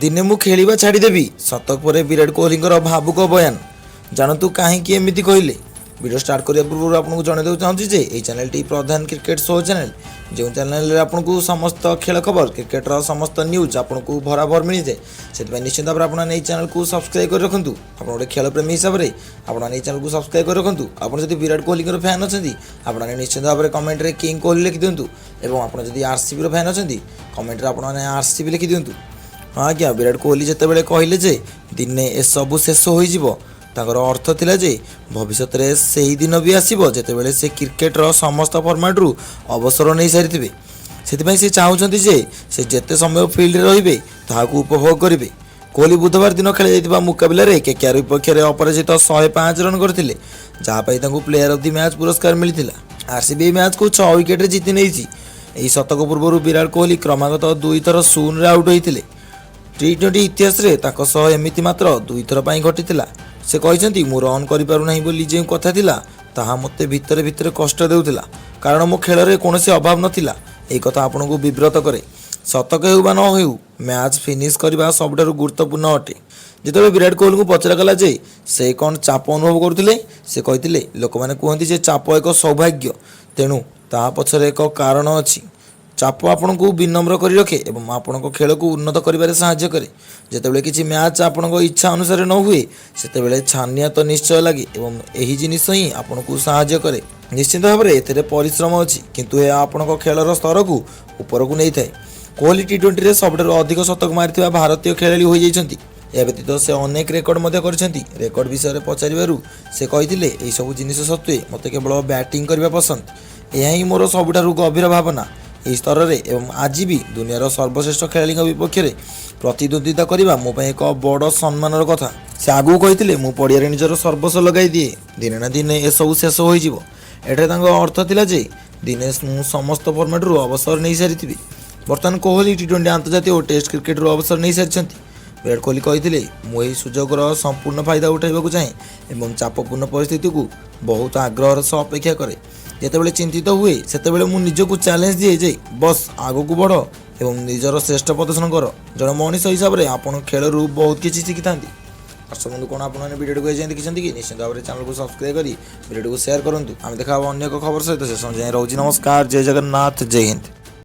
ଦିନେ ମୁଁ ଖେଳିବା ଛାଡ଼ିଦେବି। ଶତକ ପରେ ବିରାଟ କୋହଲିଙ୍କର ଭାବୁକ ବୟାନ। ଜାଣନ୍ତୁ କାହିଁକି ଏମିତି କହିଲେ। ଭିଡ଼ିଓ ଷ୍ଟାର୍ଟ କରିବା ପୂର୍ବରୁ ଆପଣଙ୍କୁ ଜଣାଇଦେବାକୁ ଚାହୁଁଛି ଯେ ଏହି ଚ୍ୟାନେଲଟି ପ୍ରଧାନ କ୍ରିକେଟ ଶୋ ଚ୍ୟାନେଲ, ଯେଉଁ ଚ୍ୟାନେଲରେ ଆପଣଙ୍କୁ ସମସ୍ତ ଖେଳ ଖବର, କ୍ରିକେଟର ସମସ୍ତ ନ୍ୟୁଜ୍ ଆପଣଙ୍କୁ ଭରାଭର ମିଳିଯାଏ। ସେଥିପାଇଁ ନିଶ୍ଚିତ ଭାବରେ ଆପଣମାନେ ଏହି ଚ୍ୟାନେଲକୁ ସବସ୍କ୍ରାଇବ୍ କରି ରଖନ୍ତୁ। ଆପଣ ଗୋଟେ ଖେଳପ୍ରେମୀ ହିସାବରେ ଆପଣମାନେ ଏହି ଚ୍ୟାନେଲକୁ ସବସ୍କ୍ରାଇବ୍ କରି ରଖନ୍ତୁ। ଆପଣ ଯଦି ବିରାଟ କୋହଲିଙ୍କର ଫ୍ୟାନ୍ ଅଛନ୍ତି, ଆପଣମାନେ ନିଶ୍ଚିତ ଭାବରେ କମେଣ୍ଟରେ କିଙ୍ଗ କୋହଲି ଲେଖିଦିଅନ୍ତୁ ଏବଂ ଆପଣ ଯଦି ଆର୍ସିବିର ଫ୍ୟାନ୍ ଅଛନ୍ତି, କମେଣ୍ଟରେ ଆପଣମାନେ ଆର୍ସିବି ଲେଖିଦିଅନ୍ତୁ। ହଁ ଆଜ୍ଞା, ବିରାଟ କୋହଲି ଯେତେବେଳେ କହିଲେ ଯେ ଦିନେ ଏସବୁ ଶେଷ ହୋଇଯିବ, ତାଙ୍କର ଅର୍ଥ ଥିଲା ଯେ ଭବିଷ୍ୟତରେ ସେହି ଦିନ ବି ଆସିବ, ଯେତେବେଳେ ସେ କ୍ରିକେଟର ସମସ୍ତ ଫର୍ମାଟରୁ ଅବସର ନେଇସାରିଥିବେ। ସେଥିପାଇଁ ସେ ଚାହୁଁଛନ୍ତି ଯେ ସେ ଯେତେ ସମୟ ଫିଲ୍ଡରେ ରହିବେ, ତାହାକୁ ଉପଭୋଗ କରିବେ। କୋହଲି ବୁଧବାର ଦିନ ଖେଳାଯାଇଥିବା ମୁକାବିଲାରେ କେକେଆର୍ ବିପକ୍ଷରେ ଅପରାଜିତ 105 ରନ୍ କରିଥିଲେ, ଯାହା ପାଇଁ ତାଙ୍କୁ ପ୍ଲେୟାର ଅଫ୍ the match ପୁରସ୍କାର ମିଳିଥିଲା। ଆର୍ସିବି ଏହି ମ୍ୟାଚ୍କୁ 6 ୱିକେଟରେ ଜିତି ନେଇଛି। ଏହି ଶତକ ପୂର୍ବରୁ ବିରାଟ କୋହଲି କ୍ରମାଗତ ଦୁଇଥର ଶୂନରେ ଆଉଟ୍ ହୋଇଥିଲେ। ଟି-20 ଇତିହାସରେ ତାଙ୍କ ସହ ଏମିତି ମାତ୍ର ଦୁଇଥର ପାଇଁ ଘଟିଥିଲା। ସେ କହିଛନ୍ତି, "ମୁଁ ରନ୍ କରିପାରୁନାହିଁ ବୋଲି ଯେଉଁ କଥା ଥିଲା, ତାହା ମୋତେ ଭିତରେ ଭିତରେ କଷ୍ଟ ଦେଉଥିଲା, କାରଣ ମୋ ଖେଳରେ କୌଣସି ଅଭାବ ନଥିଲା। ଏହି କଥା ଆପଣଙ୍କୁ ବିବ୍ରତ କରେ। ଶତକ ହେଉ ବା ନ ହେଉ, ମ୍ୟାଚ୍ ଫିନିଶ୍ କରିବା ସବୁଠାରୁ ଗୁରୁତ୍ୱପୂର୍ଣ୍ଣ ଅଟେ।" ଯେତେବେଳେ ବିରାଟ କୋହଲିଙ୍କୁ ପଚରାଗଲା ଯେ ସେ କ'ଣ ଚାପ ଅନୁଭବ କରୁଥିଲେ, ସେ କହିଥିଲେ, "ଲୋକମାନେ କୁହନ୍ତି ଯେ ଚାପ ଏକ ସୌଭାଗ୍ୟ, ତେଣୁ ତାହା ପଛରେ ଏକ କାରଣ ଅଛି। ଚାପ ଆପଣଙ୍କୁ ବିନମ୍ର କରି ରଖେ ଏବଂ ଆପଣଙ୍କ ଖେଳକୁ ଉନ୍ନତ କରିବାରେ ସାହାଯ୍ୟ କରେ। ଯେତେବେଳେ କିଛି ମ୍ୟାଚ୍ ଆପଣଙ୍କ ଇଚ୍ଛା ଅନୁସାରେ ନ ହୁଏ, ସେତେବେଳେ ଛାନିଆ ତ ନିଶ୍ଚୟ ଲାଗେ ଏବଂ ଏହି ଜିନିଷ ହିଁ ଆପଣଙ୍କୁ ସାହାଯ୍ୟ କରେ। ନିଶ୍ଚିତ ଭାବରେ ଏଥିରେ ପରିଶ୍ରମ ଅଛି, କିନ୍ତୁ ଏହା ଆପଣଙ୍କ ଖେଳର ସ୍ତରକୁ ଉପରକୁ ନେଇଥାଏ।" କୋହଲି ଟି-20ରେ ସବୁଠାରୁ ଅଧିକ ଶତକ ମାରିଥିବା ଭାରତୀୟ ଖେଳାଳି ହୋଇଯାଇଛନ୍ତି। ଏହା ବ୍ୟତୀତ ସେ ଅନେକ ରେକର୍ଡ ମଧ୍ୟ କରିଛନ୍ତି। ରେକର୍ଡ ବିଷୟରେ ପଚାରିବାରୁ ସେ କହିଥିଲେ, "ଏହିସବୁ ଜିନିଷ ସତ୍ତ୍ୱେ ମୋତେ କେବଳ ବ୍ୟାଟିଂ କରିବା ପସନ୍ଦ। ଏହା ହିଁ ମୋର ସବୁଠାରୁ ଗଭୀର ଭାବନା। ଏହି ସ୍ତରରେ ଏବଂ ଆଜି ବି ଦୁନିଆର ସର୍ବଶ୍ରେଷ୍ଠ ଖେଳାଳିଙ୍କ ବିପକ୍ଷରେ ପ୍ରତିଦ୍ୱନ୍ଦ୍ୱିତା କରିବା ମୋ ପାଇଁ ଏକ ବଡ଼ ସମ୍ମାନର କଥା।" ସେ ଆଗକୁ କହିଥିଲେ, "ମୁଁ ପଡ଼ିଆରେ ନିଜର ସର୍ବସ୍ୱ ଲଗାଇ ଦିଏ। ଦିନେ ନା ଦିନେ ଏସବୁ ଶେଷ ହୋଇଯିବ।" ଏଠାରେ ତାଙ୍କ ଅର୍ଥ ଥିଲା ଯେ ଦିନେ ମୁଁ ସମସ୍ତ ଫର୍ମାଟରୁ ଅବସର ନେଇସାରିଥିବି। ବର୍ତ୍ତମାନ କୋହଲି ଟି-20 ଆନ୍ତର୍ଜାତୀୟ ଓ ଟେଷ୍ଟ କ୍ରିକେଟରୁ ଅବସର ନେଇସାରିଛନ୍ତି। ବିରାଟ କୋହଲି କହିଥିଲେ, "ମୁଁ ଏହି ସୁଯୋଗର ସମ୍ପୂର୍ଣ୍ଣ ଫାଇଦା ଉଠାଇବାକୁ ଚାହେଁ ଏବଂ ଚାପପୂର୍ଣ୍ଣ ପରିସ୍ଥିତିକୁ ବହୁତ ଆଗ୍ରହର ସହ ଅପେକ୍ଷା କରେ। ଯେତେବେଳେ ଚିନ୍ତିତ ହୁଏ, ସେତେବେଳେ ମୁଁ ନିଜକୁ ଚ୍ୟାଲେଞ୍ଜ ଦିଏ ଯେ ବସ୍, ଆଗକୁ ବଢ଼ ଏବଂ ନିଜର ଶ୍ରେଷ୍ଠ ପ୍ରଦର୍ଶନ କର। ଜଣେ ମଣିଷ ହିସାବରେ ଆପଣ ଖେଳରୁ ବହୁତ କିଛି ଶିଖିଥାନ୍ତି।" ଦର୍ଶକ ବନ୍ଧୁ, କ'ଣ ଆପଣମାନେ ଭିଡ଼ିଓଟିକୁ ଏଯାଏଁ ଦେଖିଛନ୍ତି କି? ନିଶ୍ଚିତ ଭାବରେ ଚ୍ୟାନେଲକୁ ସବସ୍କ୍ରାଇବ୍ କରି ଭିଡ଼ିଓଟିକୁ ସେୟାର କରନ୍ତୁ। ଆମେ ଦେଖା ହେବ ଅନ୍ୟ ଏକ ଖବର ସହିତ। ସେ ସମୟ ଯାଏଁ ରହୁଛି। ନମସ୍କାର, ଜୟ ଜଗନ୍ନାଥ, ଜୟ ହିନ୍ଦ।